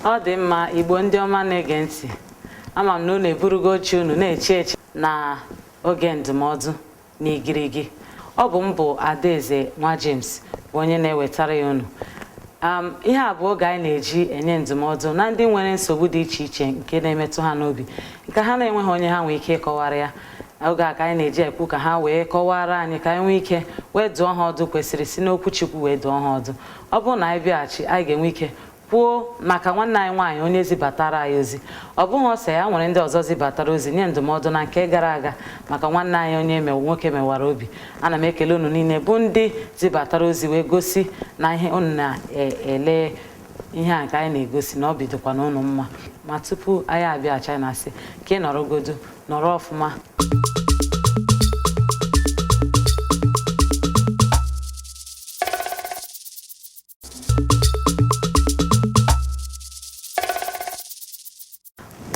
Ọ dị mma. Igbo ndị ọma na-ege ntị, ama m na unu eburugo oche unu na-eche eche na oge ndụmọdụ n'igirigi. Ọ bụ m bụ Adaeze nwa James bụ onye na-ewetara ya unu. Ihe a bụ oge anyị na-eji enye ndụmọdụ na ndị nwere nsogbu dị iche iche nke na-emetụ ha n'obi, nke ha na-enweghị onye ha nwee ike ịkọwara ya. Oge a ka anyị na-eji ekwu ka ha wee kọwara anyị, ka anyị nwee ike wee dụọ ha ọdụ kwesịrị si n'okwu Chukwu wee dụọ ha ọdụ. Ọ bụrụ na anyị bịaghachi, anyị ga-enwe ike kwuo maka nwanne anyị nwaanyị onye zibatara anyị ozi. Ọ bụghị ọsọ ya, nwere ndị ọzọ zibatara ozi nye ndụmọdụ na nke gara aga maka nwanne anyị onye nwoke mewara obi. Ana m ekele unu niile bụ ndị zibatara ozi wee gosi na ihe unu na-ele ihe a nke anyị na-egosi na ọ bidokwa na unu mma. Ma tupu anyị abịaghachi, anyị na-asị ka ị nọrọgodu nọrọ ọfụma.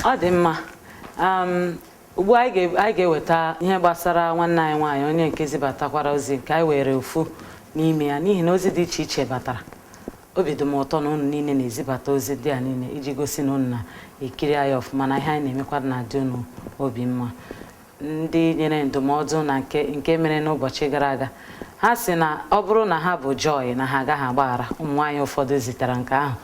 Ọ dị mma. Ugbu a anyị ga-eweta ihe gbasara nwanne anyị nwaanyị onye nke zibatakwara ozi nke anyị were ofu n'ime ya, n'ihi na ozi dị iche iche batara. Obi dị m ụtọ na unu niile na-ezibata ozi ndị a niile iji gosi na unu na-ekiri anyị ọfụma na ihe anyị na-emekwa na-adị unu obi mma. Ndị nyere ndụmọdụ na nke mere n'ụbọchị gara aga, ha sị na ọ bụrụ na ha bụ Joy na ha agaghị agbaghara. Ụmụ nwaanyị ụfọdụ zitere nke ahụ,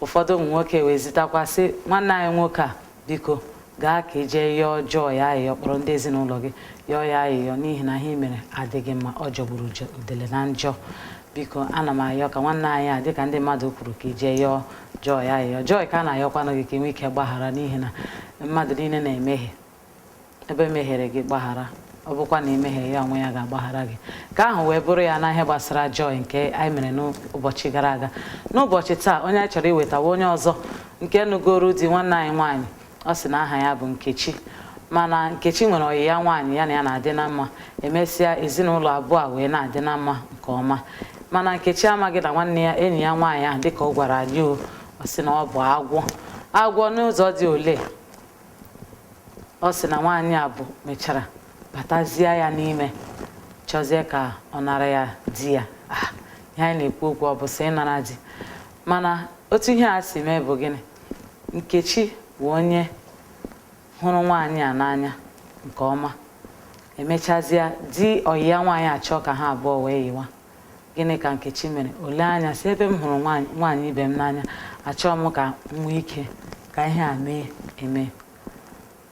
ụfọdụ ụmụ nwoke wee zitakwa sị nwanne anyị nwoke a, biko gaa ka ije yọọ Joy ayịyọ, kpọrọ ndị ezinụlọ gị yọọ ya ayịyọ, n'ihi na ihe mere adịghị mma, ọ jọgburu udele na njọ. Biko ana m ayọ ka nwanne anyị a, dịka ndị mmadụ kwuru, ka ije yọọ Joy ayịyọ. Joy, ka a na-ayọkwanụ gị ka ị nwee ike gbaghara, n'ihi na mmadụ niile na-emehie. Ebe mehiere gị, gbaghara. Ọ bụkwa na imehie ya, onwe ya ga-agbaghara gị. Ka ahụ wee bụrụ ya na ihe gbasara Joy nke anyị mere n'ụbọchị gara aga. N'ụbọchị taa, onye anyị chọrọ iwetawa onye ọzọ nke nụgoro di, nwanne anyị nwaanyị. Ọ sị na aha ya bụ Nkechi, mana Nkechi nwere ọyị ya nwaanyị, ya na ya na-adị na mma. Emesịa, ezinụlọ abụọ a wee na-adị na mma nke ọma. Mana Nkechi amaghị na nwanne ya, enyi ya nwaanyị ahụ, dịka ọ gwara anyị, o ọ sị na ọ bụ agwọ agwọ n'ụzọ dị ole. Ọ sị na nwaanyị a bụ mechara batazie ya n'ime, chọzie ka ọ nara ya di ya. Ihe anyị na-ekwu okwu ọ bụ sị ịnara di. Mana otu ihe a si mee bụ gịnị? Nkechi bụ onye hụrụ nwaanyị a n'anya nke ọma. Emechazie, di ọyị ya nwaanyị achọ ka ha abụọ wee yiwa. Gịnị ka Nkechi mere? O lee anya si, ebe m hụrụ nwaanyị ibe m n'anya, achọọ m ka m nwee ike ka ihe a mee eme.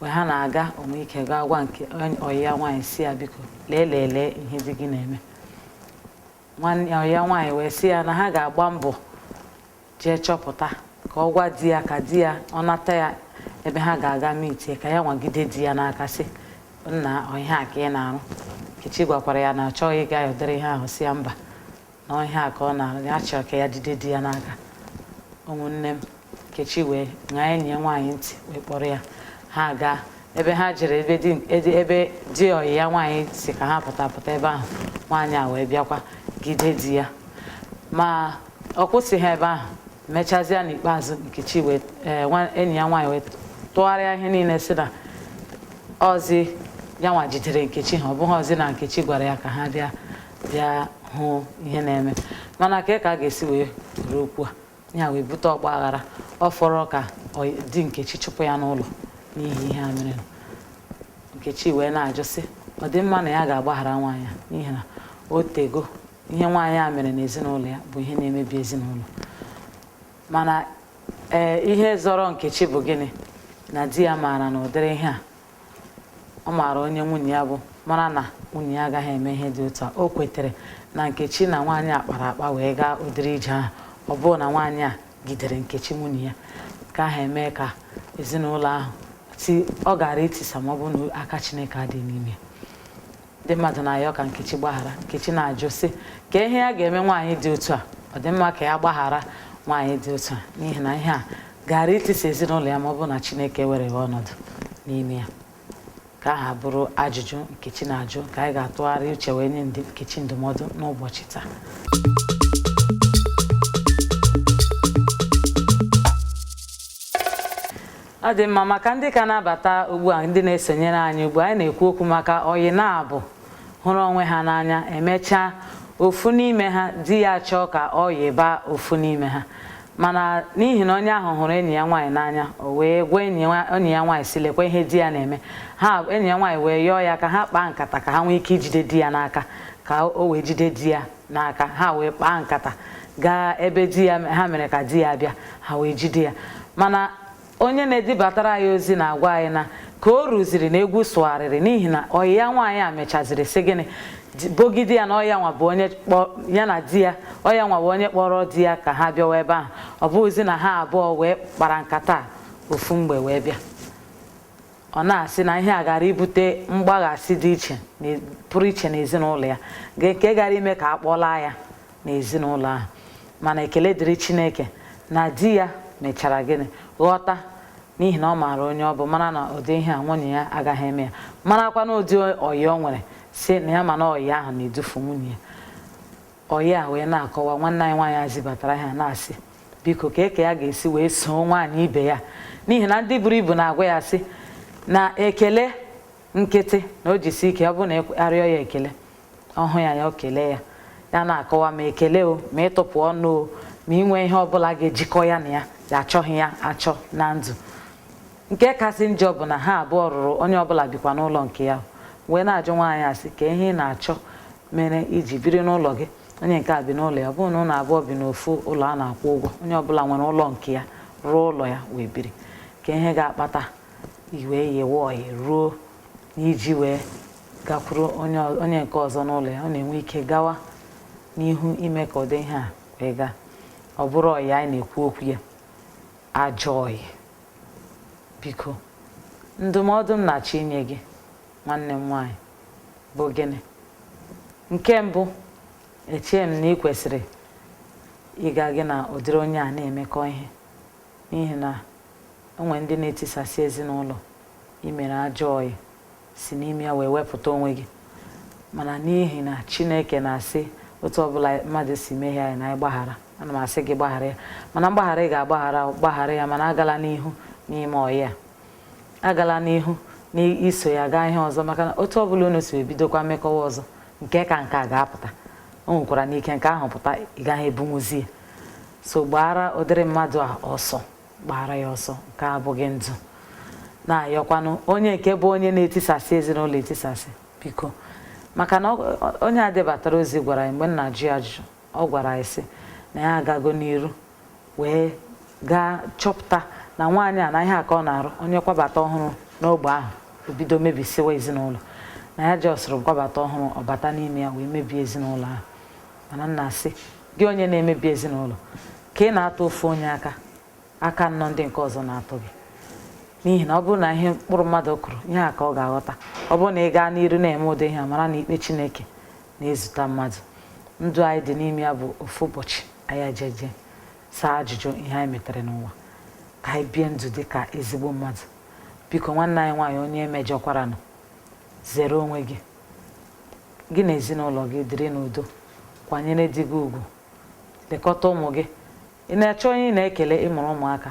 Mgbe ha na-aga, onwe ike gaa gwa nke ọyị ya nwaanyị, si ya, biko lee lelee ihe di gị na-eme. Nwanne ọyị ya nwaanyị wee sị ya na ha ga-agba mbọ jee chọpụta, ka ọ gwa di ya ka di ya ọ nata ya ebe ha ga-aga mitie, ka ya nwagide di ya n'aka, sị nna, ọ ihe a ka ị na-arụ? Nkechi gwakwara ya na ọ chọghị ịga ụdịrị ihe ahụ, si ya mba, na ihe a ka ọ na-arụ, ya chọrọ ka ya jide di ya n'aka. Ụmụnne m, Nkechi wee ṅaa enyi ya nwaanyị ntị, wee kpọrọ ya ha gaa ebe ha jere, ebe di ọyị ya nwaanyị si ka ha pụta pụta ebe ahụ. Nwaanyị a wee bịakwa gide di ya, ma ọ kwụsịghị ebe ahụ. Mechazie, n'ikpeazụ Nkechi wee enyi ya nwaanyị wee tụgharịa ihe niile, si na ọzi ya nwa jidere Nkechi ha, ọ bụghị ọzi na Nkechi gwara ya ka ha bịa bịa hụ ihe na-eme. Mana ka a ga-esi wee were okwu a ya wee bute ọgba aghara, ọ fọrọ ka di Nkechi chụpụ ya n'ụlọ n'ihi ihe a mere. Nkechi wee na-ajụ sị, ọ dị mma na ya ga-agbaghara nwaanyị a, n'ihi na o tego ihe nwaanyị a mere n'ezinụlọ ya bụ ihe na-emebi ezinụlọ. Mana ee, ihe zọrọ Nkechi bụ gịnị? Na di ya maara na ụdịrị ihe a, ọ maara onye nwunye ya bụ, mara na nwunye ya agaghị eme ihe dị otu a. O kwetere na Nkechi na nwaanyị a kpara akpa wee gaa ụdịrị ije ahụ. Ọ bụrụ na nwaanyị a gidere Nkechi nwunye ya, ka ahụ eme ka ezinụlọ ahụ ti ọ gara itisa, ma ọ bụrụ na aka Chineke adịghị n'ime ya. Ndị mmadụ na-ayọ ka Nkechi gbaghara. Nkechi na-ajụ sị ka ihe ya ga-eme nwaanyị dị otu a, ọ dị mma ka ya gbaghara nwaanyị dị otu a, n'ihi na ihe a gara itisa ezinụlọ ya ma ọ bụrụ na Chineke ewereghị ọnọdụ n'ime ya. Ka aha bụrụ ajụjụ Nkechi na-ajụ, ka anyị ga-atụgharị uche wee nye ndị Nkechi ndụmọdụ n'ụbọchị taa. Ọ dị mma. Maka ndị ka na-abata ugbu a, ndị na-esonyere anyị ugbu a, anyị na-ekwu okwu maka ọyị na-abụ hụrụ onwe ha n'anya. Emechaa, ofu n'ime ha di ya chọọ ka ọ yịba ofu n'ime ha. Mana n'ihi na onye ahụ hụrụ enyi ya nwaanyị n'anya, o wee gwa enyi ya nwaanyị sị lekwa ihe di ya na-eme. Ha enyi ya nwaanyị wee yọọ ya ka ha kpaa nkata ka ha nwee ike ijide di ya n'aka, ka o wee jide di ya n'aka. Ha wee kpaa nkata gaa ebe di ya, ha mere ka di ya bịa, ha wee jide ya. Mana onye na-edibatara anyị ozi na-agwa anyị na ka o ruziri na egwu sụgharịrị, n'ihi na ọyị ya nwaanyị a mechaziri sị gịnị, bogide ya na ọya nwa bụ onye ya na di ya, ọya nwa bụ onye kpọrọ di ya ka ha bịawa ebe ahụ. Ọ bụghịzi na ha abụọ wee kpara nkata ofu mgbe wee bịa. Ọ na-asị na ihe a gara ibute mgbaghasị dị iche pụrụ iche n'ezinụlọ ya, nke gara ime ka a kpọlaa ya n'ezinụlọ ahụ. Mana ekele dịrị Chineke na di ya mechara gịnị, ghọta, n'ihi na ọ maara onye ọ bụ, mara na ụdị ihe a nwunye ya agaghị eme ya, marakwa na ụdị ọyị ọ nwere, si na ya mana ọyị ahụ na-edufu nwunye ya. Ọyị a wee na-akọwa, nwanne anyị nwaanyị azibatara ha na-asị biko ka eke ya ga-esi wee soo nwaanyị ibe ya, n'ihi na ndị buru ibu na-agwa ya sị na ekele nkịtị na o jisi ike, ọ bụrụ na arịọ ya ekele ọhụ ya ya o kelee ya. Ya na-akọwa ma ekele o, ma ịtụpụ ọnụ o, ma inwe ihe ọbụla ga-ejikọ ya na ya, ya achọghị ya achọ na ndụ. Nke kasị njọ bụ na ha abụọ rụrụ, onye ọbụla bikwa n'ụlọ nke ya, wee na-ajụ nwaanyị asị ka ihe ị na-achọ mere iji biri n'ụlọ gị, onye nke a bi n'ụlọ ya, ọ bụrụ na ụlọ abụọ bi n'ofu ụlọ a na-akwụ ụgwọ, onye ọbụla nwere ụlọ nke ya, rụọ ụlọ ya wee biri, ka ihe ga-akpata iwe yewe ọyị ruo n'iji wee gakwuru onye nke ọzọ n'ụlọ ya. Ọ na-enwe ike gawa n'ihu ime ka ụdị ihe a wee gaa. Ọ bụrụ ọyị anyị na-ekwu okwu ya, ajọ ọyị. Biko, ndụmọdụ m na-achọ inye gị nwanne m nwaanyị bụ gịnị? Nke mbụ, echee m na ị kwesịrị ịga gị na ụdịrị onye a na-emekọ ihe, n'ihi na o nwere ndị na-etisasị ezinụlọ. Imere ajọ ọyị si n'ime ya wee wepụta onwe gị, mana n'ihi na Chineke na-asị otu ọbụla mmadụ si mehie anyị na anyị gbaghara, ana m asị gị gbaghara ya, mana mgbaghara ị ga-agbaghara gbaghara ya, mana agala n'ihu n'ime ọyị a, agala n'ihu n'iso ya gaa ihe ọzọ, maka na otu ọbụla unu si ebidokwa mmekọwa ọzọ, nke ka nke a ga-apụta, o nwekwara n'ike nke ahụ pụta, ị gaghị ebunwuzi ya. So gbaara ụdịrị mmadụ a ọsọ, gbaara ya ọsọ, nke abụghị ndụ. Na-ayọkwanụ onye nke bụ onye na-etisasị ezinụlọ etisasị, biko, maka na onye a debatara ozi gwara anyị mgbe m na-ajụ ya ajụjụ, ọ gwara anyị sị na ya agago n'iru wee gaa chọpụta na nwaanyị a na ihe a ka ọ na-arụ, onye kwabata ọhụrụ n'ogbe ahụ obido mebisiwa ezinụlọ, na ya jọsịrị kwabata ọhụrụ ọ bata n'ime ya wee mebie ezinụlọ ahụ. Mana nna asị gị onye na-emebi ezinụlọ, ka ị na-atụ ofu onye aka, aka nnọọ ndị nke ọzọ na-atụ gị, n'ihi na ọ bụrụ na ihe mkpụrụ mmadụ kụrụ ihe a ka ọ ga-aghọta. Ọ bụrụ na ị gaa n'iru na-eme ụdị ihe a, mara na ikpe Chineke na-ezute mmadụ. Ndụ anyị dị n'ime ya bụ ofu ụbọchị, anyị ejeje saa ajụjụ ihe anyị metere n'ụwa, ka anyị bie ndụ dị ka ezigbo mmadụ. Biko nwanne anyị nwaanyị onye emejọkwaranụ, zere onwe gị, gị na ezinụlọ gị dịrị n'udo, kwanyere di gị ugwu, lekọta ụmụ gị. Ị na-achọ onye ị na-ekele, ịmụrụ ụmụaka,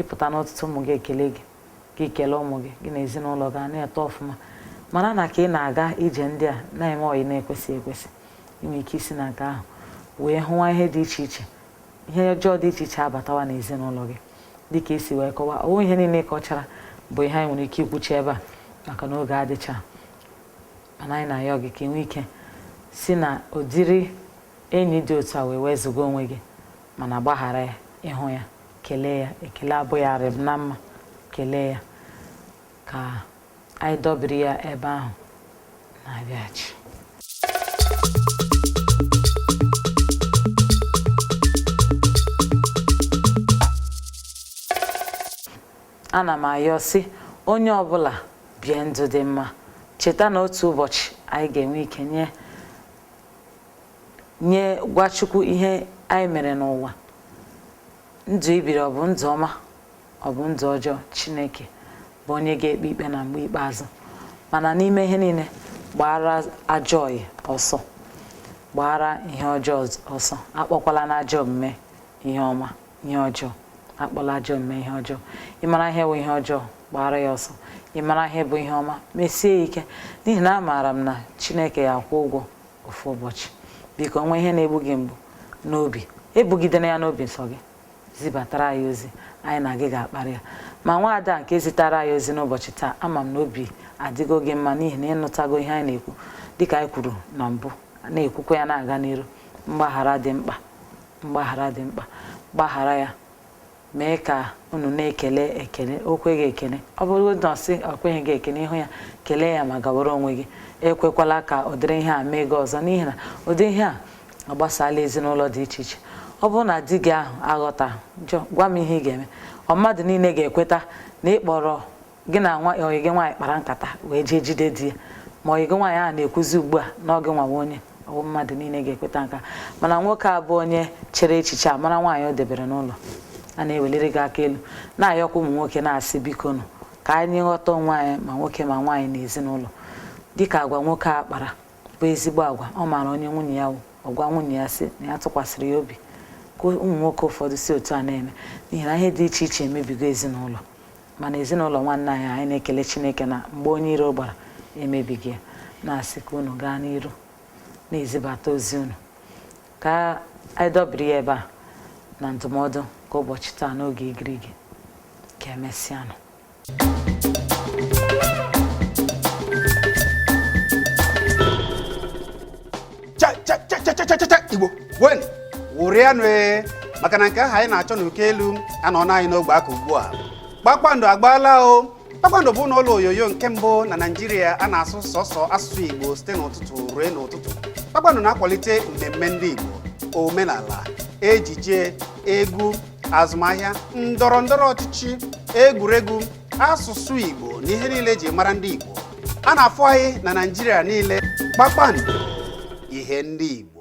ịpụta n'ọtụtụ ụmụ gị ekele gị, gị kelee ụmụ gị, gị na ezinụlọ gị na-eto ọfụma. Mara na ka ị na-aga ije ndị a na-eme ọyị na-ekwesị ekwesị, inwe ike isi na nke ahụ wee hụwa ihe dị iche iche, ihe ọjọọ dị iche iche abatawa n'ezinụlọ gị. Dịka esi wee kọwaa, ọwụ ihe niile kọchara bụ ihe anyị nwere ike ikwuchi ebe a maka na oge adịcha, mana anyị na-ayọ gị ka ị nwee ike si na ụdịrị enyi dị otu a wee wezụga onwe gị, mana gbaghara ya, ịhụ ya, kelee ya, ekele abụghị arịm na mma, kelee ya, ka anyị dọbiri ya ebe ahụ na-abịaghachi. Ana m ayọ sị onye ọbụla bie ndụ dị mma, cheta na otu ụbọchị anyị ga-enwe ike nye gwa Chukwu ihe anyị mere n'ụwa. Ndụ ibiri ọ bụ ndụ ọma, ọ bụ ndụ ọjọọ, Chineke bụ onye ga-ekpe ikpe na mgbe ikpeazụ. Mana n'ime ihe niile, gbara ajọ ọyị ọsọ, gbara ihe ọjọọ ọsọ, akpọkwala na ajọ omume ihe ọma, ihe ọjọọ, akpọla ajọ omume ihe ọjọọ. Ịmara ihe bụ ihe ọjọọ, gbara ya ọsọ. Ịmara ihe bụ ihe ọma, mesie ya ike, n'ihi na amaara m na Chineke ya akwụ ụgwọ ofu ụbọchị. Biko, nwee ihe na-egbu gị mgbu n'obi, ebugidena ya n'obi nsọ gị, Zibatara anyị ozi, anyị na gị ga-akparị ya. Ma nwaada nke zitara anyị ozi n'ụbọchị taa, ama m na obi adịgo gị mma n'ihi na ịnụtago ihe anyị na-ekwu. Dịka anyị kwuru na mbụ, na-ekwukwa ya na-aga n'iru, mgbaghara dị mkpa, mgbaghara dị mkpa. Gbaghara ya, mee ka unu na-ekele ekele. O kweghị ekele, ọ bụrụ na ọ sị ọ kweghị gị ekele, ịhụ ya, kelee ya ma gawara onwe gị. Ekwekwala ka ụdịrị ihe a mee gị ọzọ, n'ihi na ụdị ihe a agbasala ezinụlọ dị iche iche. Ọ bụrụ na di gị ahụ aghọta jọ, gwa m ihe ị ga-eme. Ọ mmadụ niile ga-ekweta na ịkpọrọ gị na nwa oyi gị nwaanyị kpara nkata wee jee jide di ya, ma oyi gị nwaanyị ahụ na-ekwuzi ugbu a na ọ gị nwawa onye ọwụ. Mmadụ niile ga-ekweta nka, mana nwoke a bụ onye chere echiche a mara nwaanyị o debere n'ụlọ a na-eweliri gị aka elu, na-ayọkwa ụmụ nwoke, na-asị, biko nụ, ka anyị ghọta onwe anyị, ma nwoke ma nwaanyị na ezinụlọ. Dịka agwa nwoke a kpara bụ ezigbo agwa, ọ maara onye nwunye ya wụ. Ọ gwa nwunye ya sị na ya tụkwasịrị ya obi. Ka ụmụ nwoke ụfọdụ si otu a na-eme, n'ihi na ihe dị iche iche emebigo ezinụlọ. Mana ezinụlọ nwanne anyị, anyị na-ekele Chineke na mgbe onye iro gbara emebighị ya. Na-asị ka unu gaa n'iru na-ezibata ozi unu, ka anyị dọbiri ya ebe a na ndụmọdụ ka ụbọchị taa n'oge Igirigi. Ka emesịanụ. Cha cha cha cha cha cha cha! Igbo wen wụrịanụ ee, maka na nke ahụ anyị na-achọ n'uko elu anọ na anyị n'ogbe aka ugbu a. Kpakpando agbaala o! Kpakpando bụ ụlọ onyonyo nke mbụ na Naịjirịa a na-asụ sọsọ asụsụ Igbo site n'ụtụtụ ruo n'ụtụtụ. Kpakpando na-akwalite mmemme ndị Igbo, omenala, ejije, egwu, azụmahịa, ndọrọ ndọrọ ọchịchị, egwuregwu, asụsụ Igbo na ihe niile eji mara ndị Igbo. A na-afụ anyị na Naịjirịa niile. Kpakpando, ihe ndị Igbo.